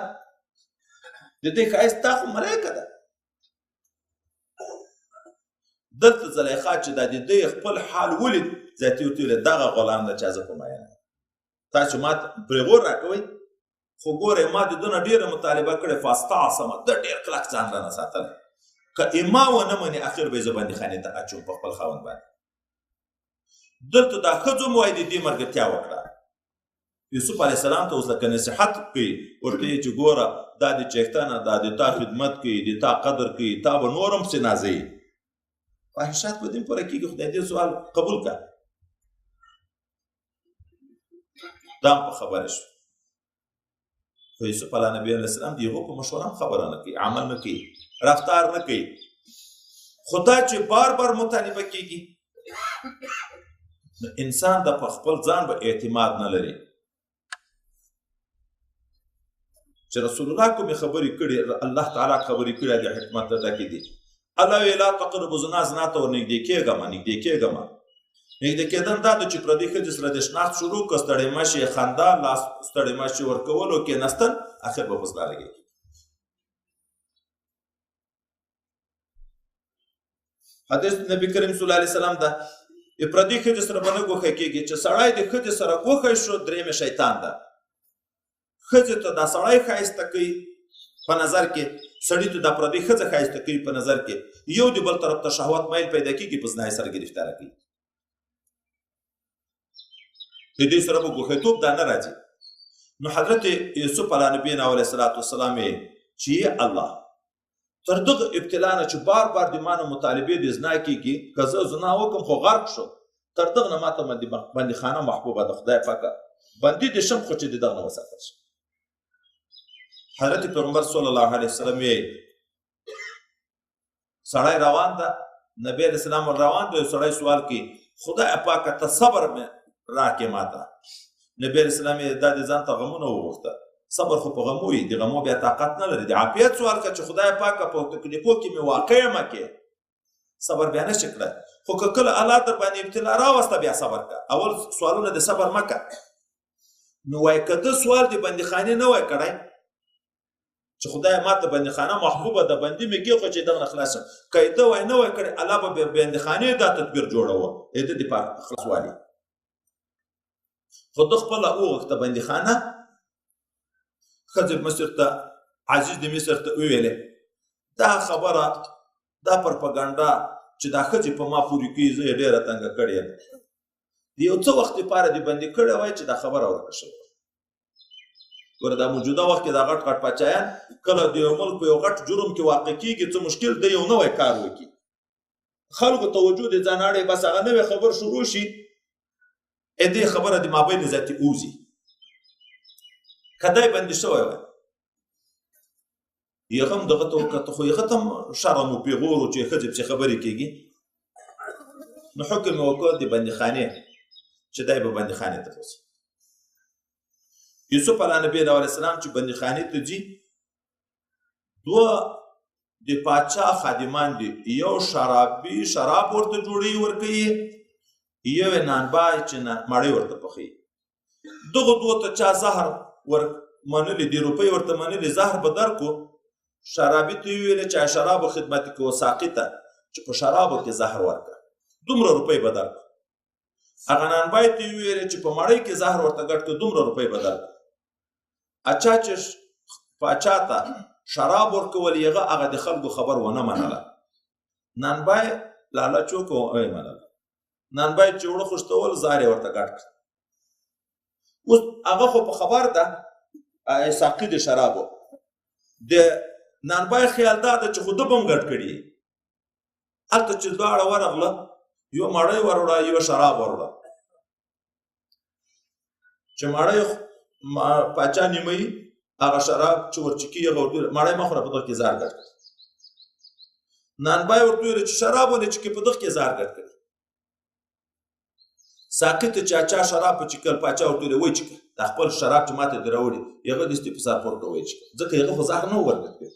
د دې ښایست دا خو ملایکه ده. دلته زلیخا چې دا د دې خپل حال ولید، ذاتي ورته ویل دغه غلام ده چې زه په مینه، تاسو ما ته پرېغور راکوئ، خو ګورئ ما د ده نه ډېره مطالبه کړې، فاستعصمه، ده ډېر کلک ځان رانه ساتلی، که ما ونه مني اخر به یې زه بندیخانې ته اچوم په خپل خاوند باندې. دلته دا ښځو هم وایي د دې ملګرتیا وکړه. یوسف علیه السلام ته اوس لکه نصیحت کوي، ورته یې چې ګوره دا د چښتنه دا د تا خدمت کوي، د تا قدر کوي، تا به نور هم پسې نازوي، خواهشات به دې پوره کېږي، خدای دې سوال قبول کړه. دا هم په خبره شو. خو یوسف علیه نبي علیه السلام د هغو په مشوره هم خبره نه کوي، عمل نه کوي، رفتار نه کوي. خو دا چې بار بار مطالبه کېږي، نو انسان د په خپل ځان به اعتماد نه لري. چې رسول الله کومې خبرې کړي، الله تعالی خبرې کړي، د حکمت ډکې دي. الله وی لا تقربوا زنا، زنا ته ورنږدې کېږه مه، نږدې کېږه مه. نږدې کېدل دا ده چې پردۍ ښځې سره د شناخت شروع کړه، ستړې مه شي، خندا، لاس ستړې مه شي ورکولو، کېناستل، اخر به په زنا لګېږي. حدیث نبی کریم صلی الله علیه وسلم ده، د پردۍ ښځې سره به نه ګوښه کېږي. چې سړی د ښځې سره ګوښی شو، درېیم شیطان ده. ښځې ته دا سړی ښایسته کوي په نظر کې، سړي ته دا پردۍ ښځه ښایسته کوي په نظر کې، یو د بل طرف ته شهوت میل پیدا کېږي، په زنا یې سره ګرفتاره کوي. د دې سره به ګوښیتوب دا نه راځي. نو حضرت یوسف علیه نبینا علیه الصلاة والسلام یې چې الله تر دغه ابتلا نه چې بار بار د ما نه مطالبې د زنا کېږي، که زه زنا وکړم خو غرق شو، تر دغه نه ماته بندیخانه محبوبه ده، خدای پاکه بندي دې شم، خو چې د دغه نه وساتل شم. حضرت پیغمبر صلی الله علیه وسلم یې سړی روان ده، نبی علیه السلام ور روان دی، سړی سوال کوي، خدای پاکه ته صبر مې راکې ماته. نبی علیه السلام یې دا د ځان ته غمونه وغوښته. صبر خو په غمو وي، د غمو بیا طاقت نه لري. د عافیت سوال که چې خدای پاکه په تکلیفو کې مې واقع مه کې، صبر بیا نه شي کړی. خو که کله الله در باندې ابتلا راوسته بیا صبر که، اول سوالونه د صبر مه که. نو وایي که ده سوال د بندیخانې نه وای کړی چې خدای ما ته بندیخانه محبوبه ده، بندي مې کېښوده چې دغه نه خلاص شم، که یې ده وای نه وای کړی، الله به بندیخانې دا تدبیر جوړوه، یې ده دې په خلاصوالي. خو ده خپله وغوښته بندیخانه. ښځې مصر ته، عزیز د مصر ته وویلې دا خبره، دا پرپګنډه چې دا ښځې په ما پورې کوي، زه یې ډېره تنګه کړې یم، د یو څه وخت لپاره دې بندي کړی وای چې دا خبره ورکه شوې. ګوره دا موجوده وخت کې دا غټ غټ پاچایان کله د یو ملک په یو غټ جرم کې واقع کېږي، څه مشکل دی یو نوی کار وکړي، خلکو توجه دې ځان اړوي، بس هغه نوې خبر شروع شي، دې خبره د مابین ذاتي اوځي. که دی بندي شوی وای، هغه هم دغه ته وکته، خو هغه ته هم شرم و پیغور و چې ښځې پسې خبرې کېږي. نو حکم یې وکړ د بندیخانې چې دی به بندیخانې ته بوځي. یوسف علیه نبی علیه السلام چې بندیخانې ته ځي، دوه د پاچا خادمان دي، یو شرابي شراب ورته جوړوي ورکوي، یو یې نانبای چې مړۍ ورته پخوي. دغو دوو ته چا زهر ور منلي دي، روپۍ ورته منلي، زهر به درکو. شرابي ته یې وویلې چې شرابو خدمت کوه، ساقي ته چې په شرابو کې زهر ورکړه، دومره روپۍ به درکو. هغه نانبای ته یې وویلې چې په مړۍ کې زهر ورته ګډ کړه، دومره روپۍ به درکو. اچا چې پاچا ته شراب ورکول، هغه هغه د خلکو خبر ونه منله. نانبای لالچ وکړو، ویې منله. نانبای چې اوړه خوشتول، زهر یې ورته ګډ کړ. اوس هغه خو په خبر ده، ساقي د شرابو، د نانبای خیال دا ده چې خو ده به هم ګډ کړي. هلته چې دواړه ورغله، یوه مړۍ وروړه، یوه شراب وروړه. چې مړۍ پاچا نیمایي، هغه شراب چې ورچکي هغه ورته وویل مړۍ مه خوره، په دغه کې زهر ګډ کړي. نانبای ورته وویل چې شراب ونه چکي، په دغه کې زهر ګډ کړي. ساقي ته چې چا شراب وچکل، پاچا ورته وویل وچکه، دا خپل شراب چې ماته دې راوړي، هغه دستي په سر پورته وچکه، ځکه هغه خو زهر نه و ورګډ کړی.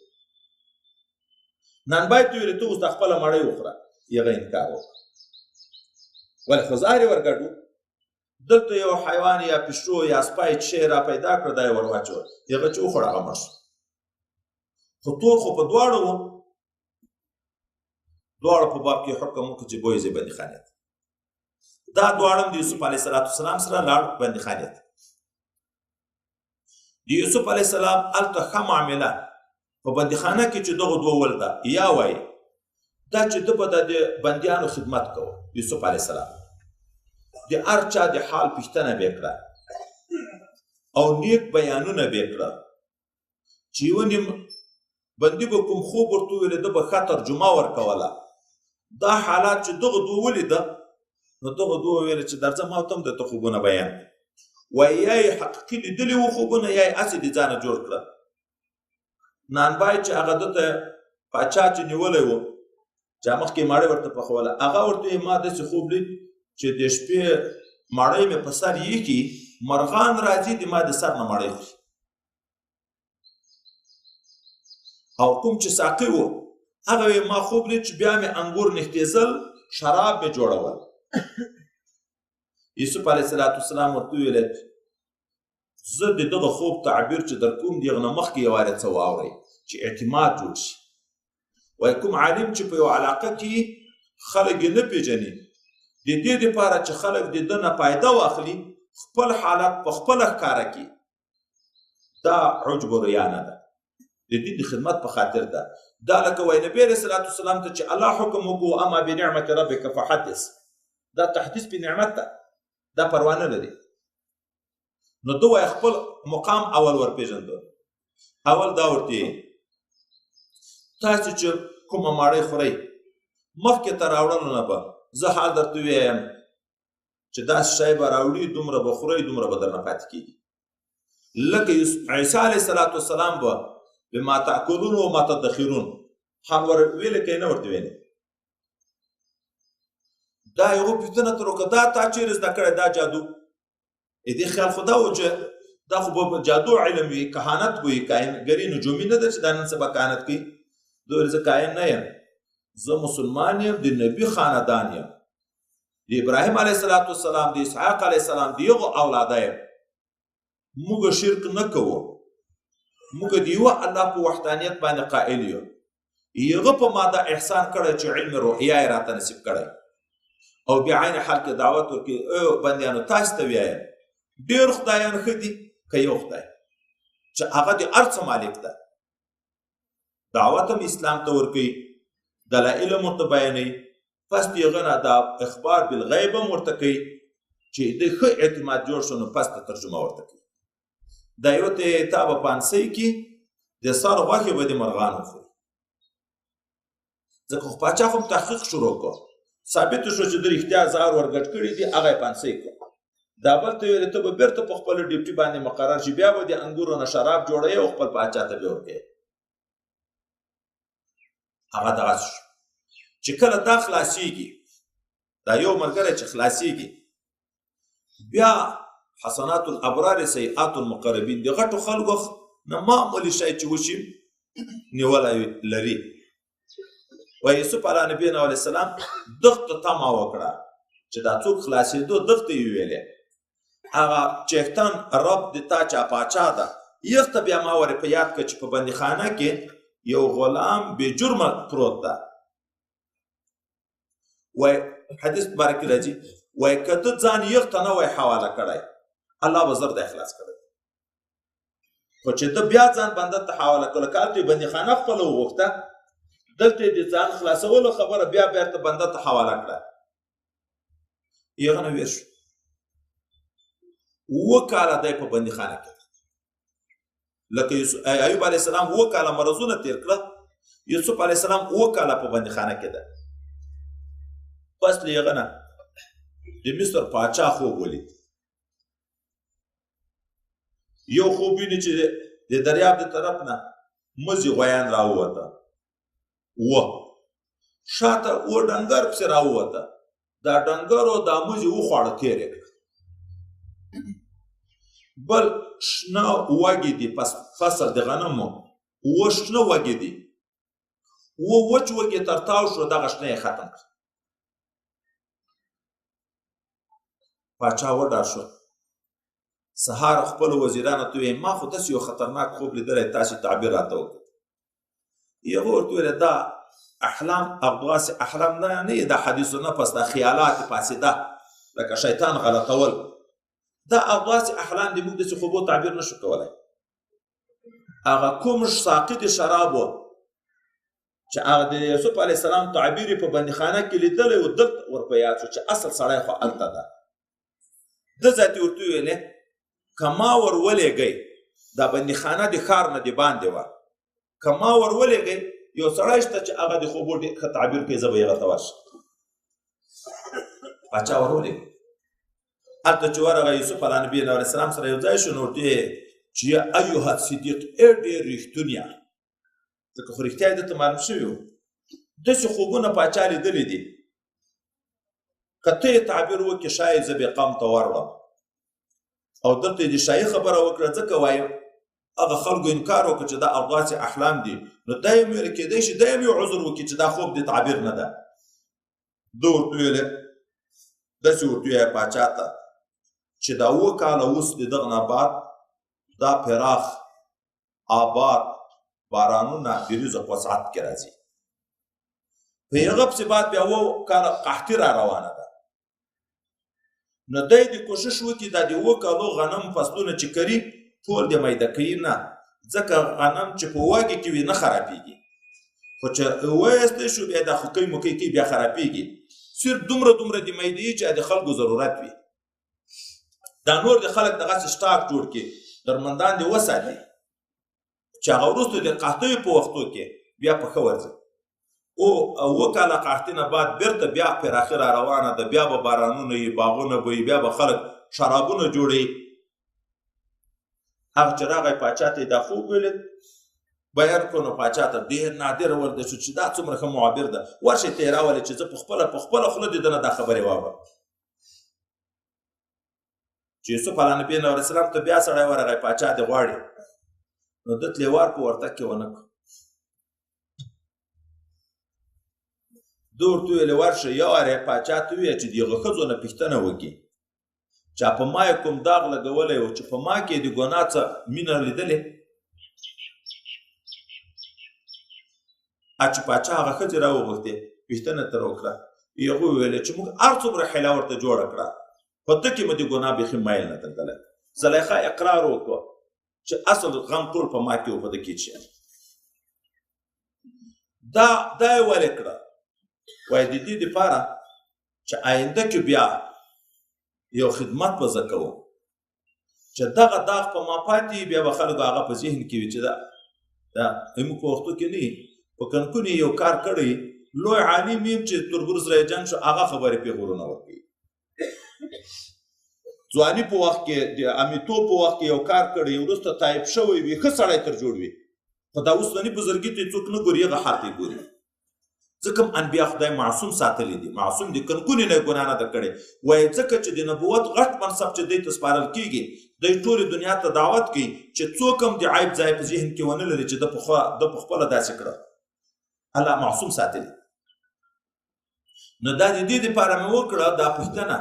نانبای ته وویل ته اوس دا خپله مړۍ وخوره، هغه انکار وکړ، ولې خو زهر یې ورګډ و. دلته یو حیوان یا پیشو یا سپی چې شی را پیدا کړ، دا یې ور واچول، هغه چې وخوړ هغه مړ شو. خو تور خو په دواړو و، دواړو په باب کې حکم وکړ چې بویځي بندیخانې ته. دا دواړه هم د یوسف علیه السلام سره لاړ بندیخانې ته. د یوسف علیه السلام هلته ښه معامله په بندیخانه کې چې دغو دوه ولده، یا وایي دا چې ده به د بندیانو خدمت کوه. یوسف علیه السلام د هر چا د حال پوښتنه به یې کړه او نیک بیانونه به یې کړه، چې یو نیم بندي به کوم خوب ورته وویل، ده به ښه ترجمه ورکوله. دا حالات چې دغه دوه ولیده، نو دغه دوه وویل چې درځه ما ته هم درته خوبونه بیان کړم. وایي یا یې حقیقي لیدلي وو خوبونه، یا یې هسې د ځانه جوړ کړه. نانبای چې هغه ده ته پاچا چې نیولی و، چې مخکې ماړۍ ورته پخوله، هغه ورته وویل ما داسې خوب لید چې د شپې ماړۍ مې په سر یېږي، مرغان راځي د ما د سر نه ماړۍ خوري. او کوم چې ساقي و، هغه ویل ما خوب لید چې بیا مې انګور نښتېزل، شراب مې جوړول. یوسف علیه السلام ورته وویل زه د دغه خوب تعبیر چې در کوم، د هغه نه مخکې یو وارې څه واورئ چې اعتماد جوړ شي. وایي کوم عالم چې په یو علاقه کې خلک یې نه پېژني، د دې دپاره چې خلک د ده نه فایده واخلي، خپل حالت په خپله ښکاره کړي، دا عجب و ریا نه ده، د دین د خدمت په خاطر ده. دا لکه وایي نبی علیه السلام ته چې الله حکم وکړو اما بنعمت ربک فحدث، دا تحدیث په نعمت ده، دا پروا نه لري. نو ده وایي خپل مقام اول ورپېژنده. اول دا ورته تاسو چې کومه ماړۍ خورئ، مخکې ته راوړلو نه به زه حال درته ووایم چې داسې شی به راوړي، دومره به خورئ، دومره به درنه پاتې کېږي. لکه عیسی علیه السلام به بما تأکلون و ما تدخرون حال ور ویلې که نه ورته ویلې. دا یو پوښتنه تر وکړه، دا تا چیرې زده کړی دا جادو؟ دې خیال خو دا و چې دا خو به جادو علم وي، کهانت وي، کاهنګري نجومي نه ده چې دا نن سبا کهانت کوي. ده ویل زه کاهن نه یم، زه مسلمان یم، د نبي خاندان یم، د ابراهیم علیه السلام، د اسحاق علیه السلام د هغو اولاده یم. موږ شرک نه کوو، موږ د یوه الله په وحدانیت باندې قائل یو. هغه په ما دا احسان کړی چې علم رؤیا یې راته نصیب کړی، او بیا عین حال کې دعوت ورکړي، او بندیانو تاسو ته ویایم ډېر خدایان ښه دي که یو خدای چې هغه د هر څه مالک ده. دعوت هم اسلام ته ورکوي، دلایل هم ورته بیانوي، پس د هغه نه دا اخبار بالغیب هم ورته کوي چې د ښه اعتماد جوړ شو، نو پس ته ترجمه ورته کوي. دا یو ته تا به پانسۍ کې د سر غوښې به د مرغان وخوري، ځکه خو پاچا خو تحقیق شروع کړ، ثابت شو چې د رښتیا زار ورګډ کړي دي، هغه یې پانسۍ کړ. دا بل ته ویل ته به بېرته په خپله ډیوټي باندې مقرر شي، بیا به د انګورو نه شراب جوړوي او خپل پاچا ته به ورکوي. هغه دغسې شو چې کله دا خلاصیږي، دا یو ملګری چې خلاصیږي، بیا حسنات الابرار سیئات المقربین د غټو خلکو نه معمولي شی چې وشي نیولی لري. و یوسف علی نبینا علیه السلام دغته تمه وکړه چې دا څوک خلاصېدو، دغته یې وویلې هغه چښتن رب د تا چا پاچا ده، یخته بیا ما ورې په یاد کړه چې په بندیخانه کې یو غلام بې جرمه پروت ده. وای حدیث مبارک راځي، وای که ته ځان یخته نه وای حواله کړی، الله به زر د اخلاص کړی. خو چې ته بیا ځان بنده ته حواله کړه، که هلته یې بندیخانه خپله وغوښته، دلته یې د ځان خلاصولو خبره بیا بېرته بنده ته حواله کړه، هغه نه ویر شو. 7 کاله دی په بندیخانه کې، لکه ایوب علیه السلام 7 کاله مرضونه تېر کړه، یوسف علیه السلام 7 کاله په بندیخانه کې ده. پس له هغه نه د مصر پاچا خوب ولید، یو خوب ویني چې د دریاب د طرف نه مزي غویان راووته، اووه شاته اووه ډنګر پسې راووته، دا ډنګرو دا مزي وخواړه تېر یې کړه. بل شنه وږي دي، پس فصل د غنمو اووه شنه وږي دي، اووه وچ وږي تر تاو شو، دغه شنه یې ختم کړه. پاچا وډار شو، سهار خپلو وزیرانو ته وویل ما خو داسې یو خطرناک خوب لیدلی، تاسې تعبیر راته وکړئ. هغه ورته وویل دا احلام اغواس احلام نه نه دا حدیثونه پس دا خیالات فاسده لکه شیطان غلطول، دا اغواس احلام دي، موږ داسې خوبو تعبیر نشو کولی. هغه کوم ساقي د شرابو چې هغه د یوسف علیه السلام تعبیر په بندیخانه کې لیدلی و، دلته ورپه یاد شو چې اصل سړی خو هلته ده. ده ذاتي ورته وویلې که ما ور ولېږئ، دا بندیخانه د ښار نه د باندې وه، که ما ور ولېږئ یو سړی شته چې هغه د خوبو ډېر ښه تعبیر کوي، زه به یې هغه ته ورشم. پاچا ور ولېږه. هلته چې ورغی یوسف علیه نبي علیه السلام سره یو ځای شو، نو ورته ویې چې یا ایها الصدیق، ای ډېر رښتونیه، ځکه خو رښتیا یې ده ته معلوم شوي وو، داسې خوبونه پاچا لیدلي دي، که ته یې تعبیر وکړې ښایي زه به قوم ته وروړم. او دلته یې د شاهي خبره وکړه، ځکه وایي هغه خلکو انکار وکړ چې دا اضغاث احلام دي، نو دا یې ویل کېدای شي دا یې یو عذر وکړي چې دا خوب د تعبیر نه ده. ده ورته ویلې داسې ورته ووایه پاچا ته چې دا 7 کاله اوس د دغه نه بعد دا پراخ آباد بارانونه د رزق وسعت کې راځي، په هغه پسې بعد بیا 7 کاله قحطي را روانه ده. نو دی د کوشش وکړي دا د 7 کالو غنم فصلونه چې کري ټول د میده کوي نه، ځکه غنم چې په واګې کې وي نه خرابېږي، خو چې وایستی شو بیا دا خوکۍ موکۍ کوي بیا خرابېږي. صرف دومره دومره د میدې چې د خلکو ضرورت وي، دا نور د خلک دغسې سټاک جوړ کړي، درمندان دې وساتي چې هغه وروسته د قحطیو په وختو کې بیا په ښه ورځي. او 7 کاله قحطي نه بعد بېرته بیا پراخي را روانه ده، بیا به بارانونه وي، باغونه به وي، بیا به خلک شرابونه جوړوي. هغه چې راغی پاچا ته یې دا خوب ویلې بیان کړو، نو پاچا ته ډېر نادر ورده شو چې دا څومره ښه معابر ده، ورشئ ته یې راولئ چې زه په خپله خوله د ده نه دا خبرې واورم. چې یوسف علیه نبی علیه السلام ته بیا سړی ورغی، پاچا دې غواړي، نو ده تلې وار په ورتګ کې ونه کړ. ده ورته وویل ورشه یو وار یې پاچا ته ووایه چې د هغه ښځو نه پوښتنه وکړي چا په ما یې کوم داغ لګولی و، چې په ما کې د ګناه څه مینه لیدلې. چې پاچا هغه ښځې راوغوښتې، پوښتنه ترې وکړه، هغوی وویل چې موږ هر څومره حیله ورته جوړه کړه، په ده کې مو د ګناه بیخي میل نه درلودلی. زلیخا اقرار وکړو چې اصل غم ټول په ما کې و، په ده کې چې دا یې ولې کړه؟ وایي د دې دپاره چې آینده کې بیا یو خدمت به زه کوم چې دغه داغ په ما پاتې، بیا به خلکو هغه په ذهن کې وي چې دا زموږ په وختو کې نه، په کنکونې یو کار کړی، لوی عالم یم چې تربور سره یې جنګ شو، هغه خبرې پېغورونه ورکوي. ځواني په وخت کې، د امیتوب په وخت کې یو کار کړی، وروسته تایب شوی وي، ښه سړی تر جوړ وي، خو دا اوسني بزرګي ته یې څوک نه ګوري، هغه حال ته یې ګوري. ځکه هم انبیا خدای معصوم ساتلی دي، معصوم دي، کنکونې نه یې ګناه نه ده کړې. وایي ځکه چې د نبوت غټ منصب چې دی ته سپارل کېږي، دی ټولې دنیا ته دعوت کوي چې څوک هم د عیب ځای په ذهن کې ونه لري چې ده په خپله داسې کړه، الله معصوم ساتلی. نو دا د دې دپاره مې وکړه دا پوښتنه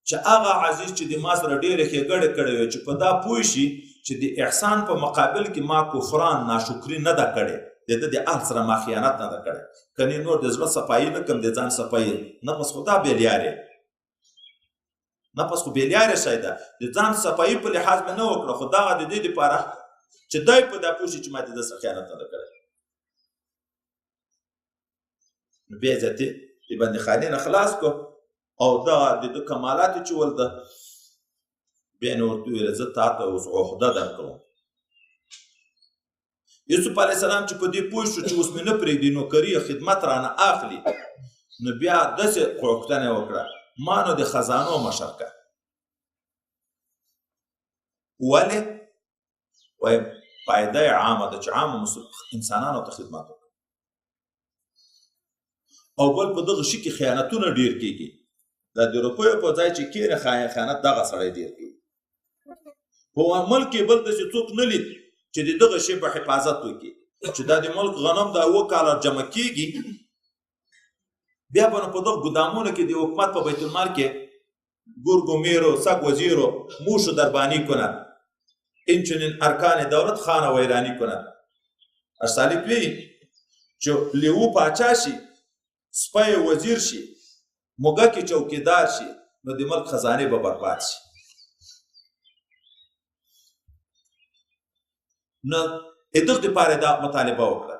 چې هغه عزیز چې د ما سره ډېرې ښېګړې کړې وې، چې په دا پوه شي چې د احسان په مقابل کې ما کفران ناشکري نه ده کړې، د ده د اهل سره ما خیانت نه ده کړی، کنې نور د زړه صفایي نه کوم، د ځان صفایي نه، پس خو دا بېلیارې نه، پس خو بېلیارې شی ده، د ځان صفایي په لحاظ مې نه وکړه، خو دغه د دې دپاره چې دی په دا پوه شي چې ما د ده سره خیانت نه ده کړی. نو بیا عزتي د بندیخانې نه خلاص کړو او دغه د ده کمالات یې چې ولده، بیا نو ورته وویل زه تا ته اوس عهده درکوم. یوسف علیه السلام چې په دې پوه شو چې اوس مې نه پرېږدي، نوکري خدمت رانه اخلي، نو بیا داسې غوښتنه یې وکړه، ما نو د خزانو مشر که. ولې؟ وایي فایده یې عامه ده چې عامو انسانانو ته خدمت وکړه، او بل په دغه شي کې خیانتونه ډېر کېږي. دا د روپیو په ځای چې کښېني خیانت دغه سړی ډېر کوي. په ملک کې بل داسې څوک نه لید چې د دغه شی په حفاظت وکړي، چې دا د ملک غنم دا 7 کاله جمع کېږي، بیا به نو په دغه ګودامونو کې د حکومت په بیت المال کې ګرګو میرو سگ وزیرو موشو دربانی کند، اینچنین ارکان دولت خانه ویرانی کند. ارسالک وی چې لیوو پاچا شي، سپی وزیر شي، موږکې چوکیدار شي، نو د ملک خزانې به برباد شي. نو دغه دپاره دا مطالبه وکړه.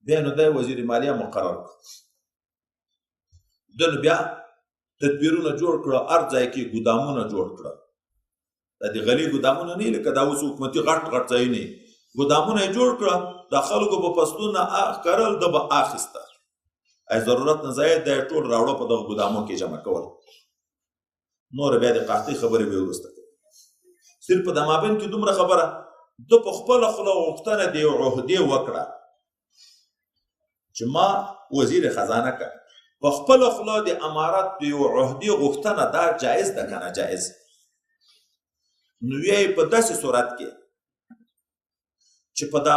بیا نو دی وزیر مالیه مقرر کړ. ده نو بیا تدبیرونه جوړ کړه، هر ځای کې ګودامونه جوړ کړه. دا د غلي ګودامونه نه لکه دا اوس حکومتي غټ غټ ځایونه، ګودامونه یې جوړ کړه، د خلکو به فصلونه کرل، ده به اخیسته، ای ضرورت نه زاید دی ټول راوړه په دغه ګودامو کې جمع کول. نور بیا د قحطۍ خبرې به وروسته کوي. صرف په د مابین کې دومره خبره ده په خپله خوله غوښتنه د یو عهدې وکړه چې ما وزیر خزانه کړ، په خپله خوله د امارت د یو عهدې غوښتنه دا جایز ده که نه جایز؟ نو ویایي په داسې صورت کې چې په دا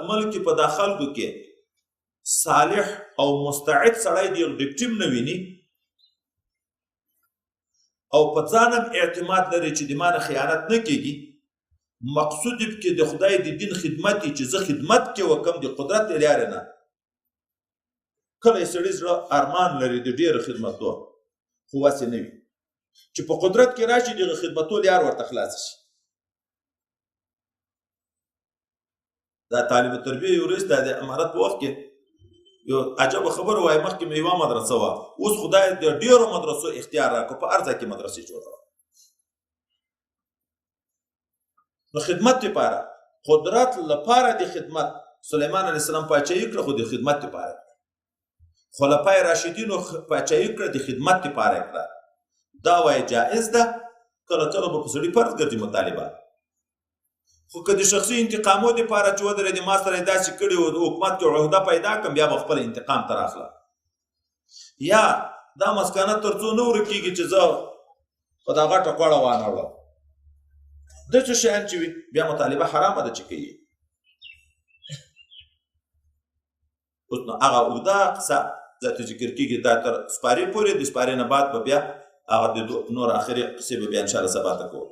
ملک کې په دا خلکو کې صالح او مستعد سړی د یو ډیپټیم نه ویني او په ځان هم اعتماد لري چې د ما نه خیانت نه کېږي، مقصود یې پکې د خدای د دین خدمت دی چې زه خدمت کې وکم د قدرت د لارې نه. کله یې سړي زړه ارمان لري د ډېرو خدمتو، خو وسې نه وي چې په قدرت کې راشي دغه خدمتو لار ورته خلاصه شي. دا طالب تربیه یو رئیس د امارت په وخت کې یو عجبه خبره وایي، مخکې مې یوه مدرسه وه، اوس خدای د ډېرو مدرسو اختیار راکړ، په هر ځای کې مدرسې جوړوه. نو خدمت لپاره، قدرت لپاره د خدمت، سلیمان علیه السلام پاچاهي کړه خو د خدمت لپاره، خلفای راشدینو پاچاهي کړه د خدمت لپاره کړه. دا وایي جائز ده، کله کله به په سړي فرض ګرځي مطالبه، خو که د شخصي انتقامو دپاره چې ودرېدې ما سره یې داسې کړي و، د حکومت کې عهده پیدا کړم، بیا به خپل انتقام ته راخله. یا دا مسکنه تر څو نه ورکېږي چې زه په دا غټه کوړه وانه وړه. د څه شیان چې وي بیا مطالبه حرامه ده چې کوي. اوس نو هغه اوږده قصه ذات ذکر کېږي، دا تر سپارې پورې، د سپارې نه بعد به بیا هغه د نور آخري قصې به بیا انشاءالله سبا ته کوو.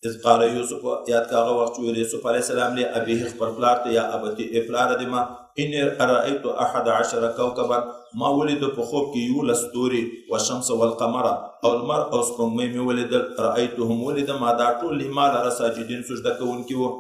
اذ قال یوسف، یاد که هغه وخت چې ویل یوسف علیه السلام له ابیه خپل پلار ته، یا ابتي ای پلاره دې ما، انی رأیت احد عشر کوکبا، ما ولید په خوب کې 11 ستوري، والشمس والقمر، او لمر او سپوږمۍ مې ولیدل، رأیتهم ولیده ما دا ټول لما لره ساجدین سجده کوونکي وو.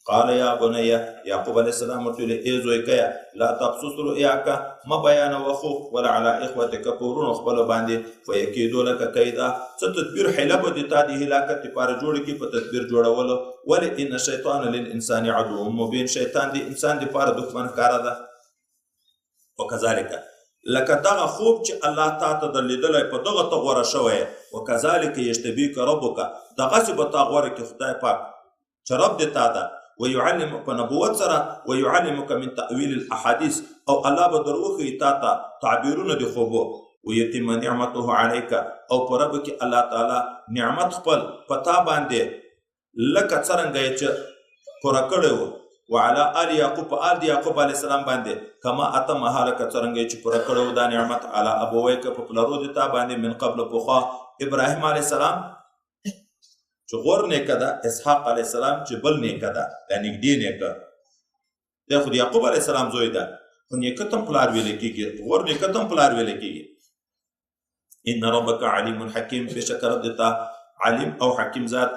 قال یا بنی، یعقوب علیه السلام ورته ویل ای زویکیه، لا تقصص رؤیاک، مه بیانوه خوب، ولا علی اخوتک، په وروڼو خپلو باندې، فیکیدو لک کیدا، څه تدبیر حیله به دې تا د هلاکت لپاره جوړ کړي په تدبیر جوړولو. ولې ان الشیطان للانسان عدو مبین، شیطان د انسان دپاره دښمن ښکاره ده. وکذلک، لکه دغه خوب چې الله تا ته درلیدلی په دغه ته غوره شوی، وکذلک یجتبیک ربک، دغسې به تا غوره کړي خدای پاک چې رب دې تا ده، ويعلم په نبوت سره، ويعلمك من تأويل الاحاديث، او الله به در وښیي تا ته تعبیرونه د خوبو، ويتم نعمته عليك، او په رب کې الله تعالی نعمت خپل په تا باندې لکه څرنګه یې چې پوره کړی و، وعلى آل یعقوب، په آل د یعقوب علیه السلام باندې، کما اتمها، لکه څرنګه یې چې پوره کړی و دا نعمت علی ابویک، په پلرو د تا باندې، من قبل پخوا، ابراهیم علیه السلام چې غور نیکه ده، اسحاق علیه السلام چې بل نیکه ده، دا نږدې نیکه دی، خو د یعقوب علیه السلام زوی ده، خو نیکه ته هم پلار ویل کېږي، غور نیکه ته هم پلار ویل کېږي. ان ربک علیم حکیم، بېشکه رب دې تا علیم او حکیم ذات